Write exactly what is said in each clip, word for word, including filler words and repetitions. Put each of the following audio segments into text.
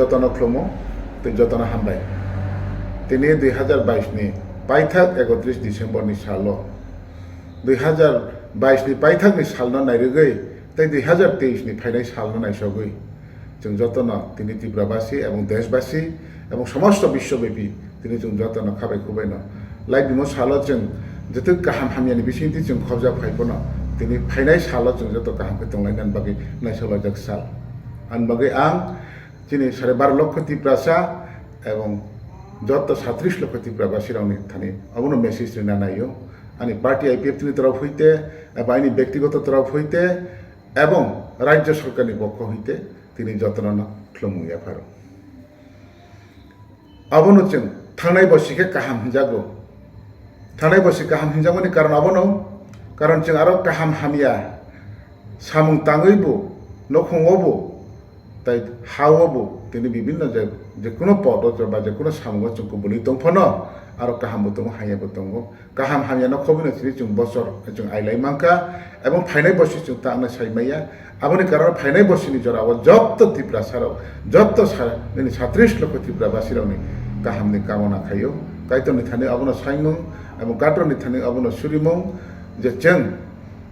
Jotono khlumo tei jotono hambai. Tini dui hazar bais ni paithak ekotris December ni salo, dui hazar bais ni paithak ni salno nairwgwi tei dui hazar teis ni phainai salno naisogwi chwng jotono tini Tripurabasi ebong deshbasi ebong somosto biswobepi tini chwng jotono khabai khubaino lai bimo salo chwng joto kaham hamyani bisingtwi chwng khobjak phai phano tini phainai salo chwng joto kaham khe tonglainani bagwi naisolaijak sal. Ani bagwi ang chini sare baro lokho Tiprasa ebong joto satris lokho Tiprabasirokni thani obono message rina naio. Ani party I P F T ni torop hoite eba ani bektigoto torop hoite ebong rajyo sorkarni pokho hoite tini jotono khulumung yapharo. Abono chwng thangnai bosi khe kaham hinjago. Thangnai bosi kaham hinjakmani karon abono, karon chwng aro kaham hamya samung tangwi bo, nokhungo bo, tai hao bo, tini bibinno je, je kuno pod o ba je kuno samungo chwng kubulwi tong phano aro kaham bo tongo, hamya bo tongo. Kaham hamya no khobino sini chwng bosor chwng ailai mankha, ebong phainai bosi chwng ta wngna sai maya. Aboni karon phainai bosini jora o jotto Tiprasa rok, jotto sa-, nini satris lokho Tripura basi rokni kaham ni kamona khaio. Kaitor ni thani abono saimung, ebong Kaitor ni thani abono surimung, je chwng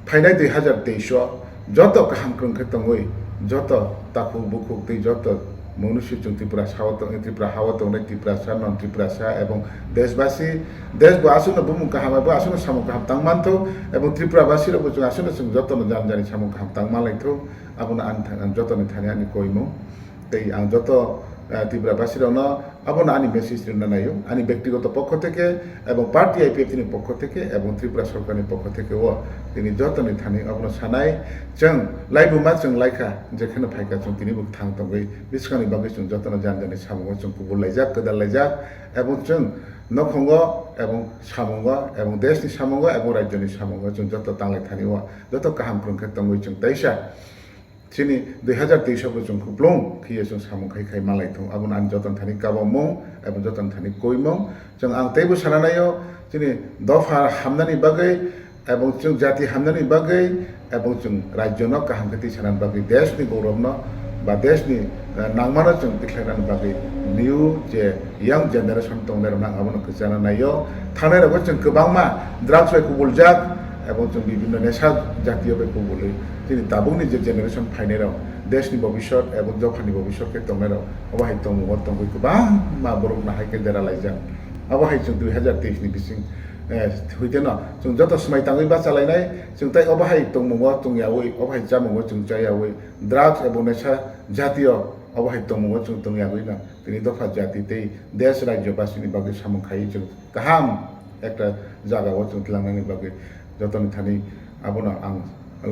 phainai dui hazar teis o joto kaham kwrwng khe tongwi, joto takhuk bukhuk tei joto mungnusu chwng Tripura sao tong-, Tripura hao tongnai Tiprasa, non Tiprasa ebong deshbasi, desh bo aswkno bumung kaham, abo aswkno samung kaham tang mantho, ebong Tripura basi rok bo chwng aswkno chwng jotono jani jani samung kaham tang manlaitho, abono ani tha-, jotoni thani ani koimung. Tei ang joto, eh, Tripura basi rokno abono ani message rwna naio, ani bektigoto pokho theke ebong party I P F T ni pokho theke ebong Tripura sorkarni pokho theke o tini jotoni thani abono sanai, chwng laibuma chwng laikha, jekheno phaikha chwng tini bo thang tongwi bwskangni bagwi chwng jotono jani jani samungo chwng kubul laijak, kwdal laijak, ebong chwng nokhungo ebong samungo ebong deshni samungo ebong rajyoni samungo chwng joto tanglai thani o joto kaham kwrwng khe tongwi chwng taisa. Chini dui hazar teis o bo chwng kuplung khiye chwng samung khai khai malai thung. Abono ani jotono thani kabamung, ebong jotono thani koimung. Chwng ang teibo sana naio, chini dopha hamnani bagwi, ebong chwng jati hamnani bagwi, ebong chwng rajyono kaham khe twi sanani bagwi, deshni gouravno ba deshni, eh, nangmano chwng tikhlainani bagwi new je young generation tongnairokno ang abono kwchana naio. Thangnairogo chwng kwbangma drugs bai kubuljak, ebong chwng bibinno nesa jatiyo bai kubulwi chini tabukni je generation phainairok, deshni bobisot ebong dophani bobisot khe tongnairok, obo hai tongmungo tongwi kwbangma borokno hai khe dera laijak. Abo hai chwng dui hazar teis ni bising, eh, hoiteno chwng joto swmai tangwi bachalainai, chwng tai obo hai tongmungo tongyawi, obo hai chamungo chwng chayawi, drugs ebong nesa jatiyo obo hai tongmungo chwng tongyawi no. Tini dopha jati tei desh rajyo basini bagwi samung khai chwng kaham ekta jaga o chwng tlangnani bagwi jotoni thani abono ang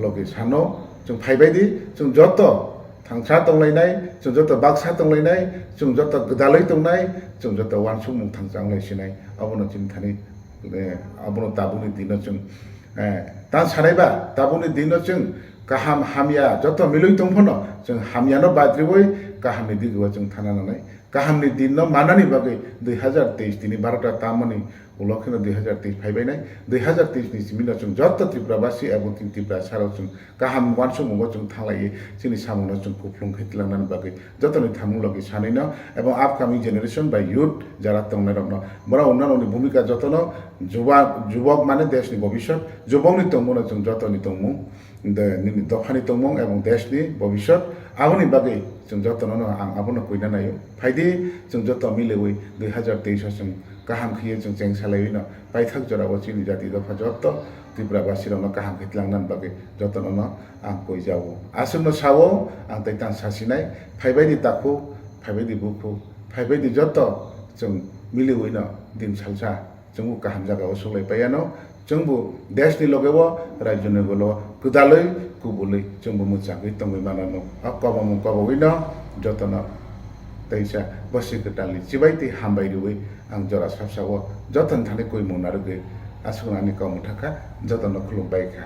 logi sano. Chwng phaibai di, chwng joto thangsa tonglainai, chwng joto baksa tonglainai, chwng joto gwdalwi tongnai, chwng joto uansukmung thangsa wnglai sinai, abono chini thani, eh, abono tabukni dino chwng, eh, ta sanai ba tabukni dino chwng kaham hamya joto milwi tong phano chwng hamyano badriwi kahamni digio chwng thana nanai. Kahamni dinno manani bagwi dui hazar teis tini barota tamoni ulo kheno dui hazar teis phaibainai. Dui hazar teis ni simino chwng joto Tripura basi abo tin Tripura sarok chwng kaham uansukmungo chwng thanglaiwi chini samungno chwng kuphlung khe tlangnani bagwi jotoni thamung logi sanwino ebong upcoming generation bai youth jara tongnairokno borok wngnanokni bhumika jotono juba-, jubok mane deshni bobisot, jubokni tongmungno chwng jotoni tongmung, de-, nini dophani tongmung ebong deshni bobisot, aboni bagwi chwng jotono no ang abono koina naio. Phaidi chwng joto miliwi dui hazar teis o chwng kaham khiye chwng cheng salaiwi no paithak jorao chini jati dopha joto Tripura basirokno kaham khe tlangnani bagwi jotono no ang koijago. Aswkno sao ang tei tang sasinai, phaibaidi takhuk, phaibaidi bukhuk, phaibaidi joto chwng miliwi no din salsa chwngbo kaham jagao suklai paiyano, chwngbo deshni logeo, rajyoni logeo kwdalwi kubulwi chwngbo mwchangwi tongwi manano. O kobomung kobogwino jotono teisa bosi kwtalni chibai tei hambai rwui ang jora sapsao jotoni thani koimung narwgwi aswkno ani kok mwthakha, jotono khulumbai kha.